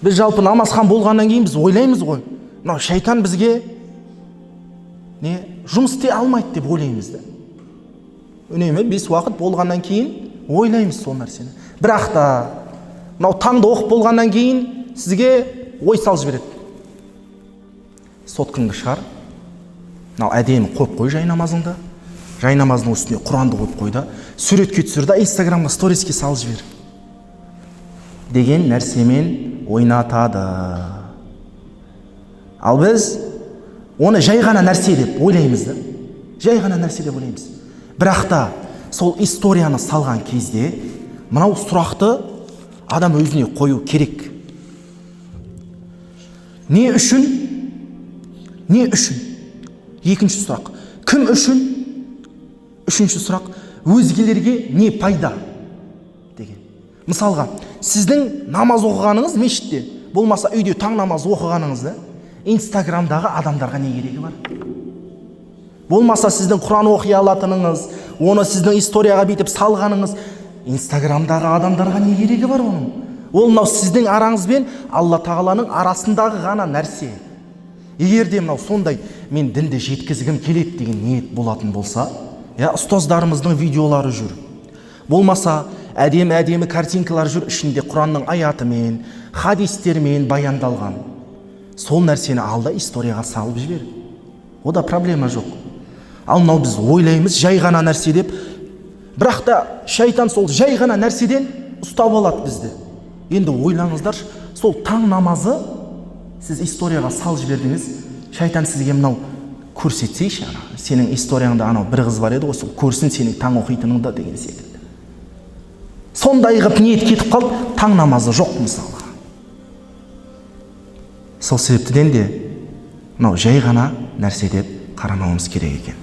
Біз жалпы намазхан болғаннан кейін біз ойлаймыз ғой, мынау шайтан бізге не жұмыс істей алмайды деп ойлаймыз да. Үнемі бес уақыт болғаннан кейін ойлаймыз сол нәрсені. Бірақ та мынау таңды оқып болғаннан кейін сізге ой салып жібереді: соткаңды шығар, мынау әдемі қойып қой жай намазыңды, жай намаздың үстіне Құранды қойып қой да, суретке түсір да, Инстаграмға сториске салып жібер деген нәрсемен ойнатады. Ал біз оны жай ғана нәрсе деп ойлаймыз да, жай ғана нәрсе деп ойлаймыз. Бірақ та сол историяны салған кезде мынау сұрақты адам өзіне қою керек: не үшін? Не үшін? Екінші сұрақ: кім үшін? Үшінші сұрақ: өзгелерге не пайда деген. Мысалға, сіздің намаз оқығаныңыз мешітте, болмаса үйде таң намаз оқығаныңызды Инстаграмдағы адамдарға не керегі бар? Болмаса сіздің Құран оқи алатыныңыз, оны сіздің историяға бүйтіп салғаныңыз Инстаграмдағы адамдарға не керегі бар оның? Ол мынау сіздің араңыз бен Алла Тағаланың арасындағы ғана нәрсе. Егер де мынау сондай мен дінді жеткізгім келеді деген ниет болатын болса, иә, ұстаздарымыздың видеолары жүр, болмаса әдемі әдемі картинкалар жүр, ішінде Құранның аятымен, хадистермен баяндалған. Сол нәрсені ал да, историяға салып жібер, ода проблема жоқ. Ал мынау біз ойлаймыз жай ғана нәрсе деп, бірақ та шайтан сол жай ғана нәрседен ұстап алады бізді. Енді ойлаңыздаршы, сол таң намазы сіз историяға салып жібердіңіз, шайтан сізге мынау көрсетсейші, ана сенің историяңда анау бір қыз бар еді ғой, сол көрсін сенің таң оқитыныңды деген секілді. Сондай қылып ниет кетіп қалды, таң намазы жоқ мысалға. Сол себептіден де мынау жай ғана нәрсе деп қарамауымыз керек екен.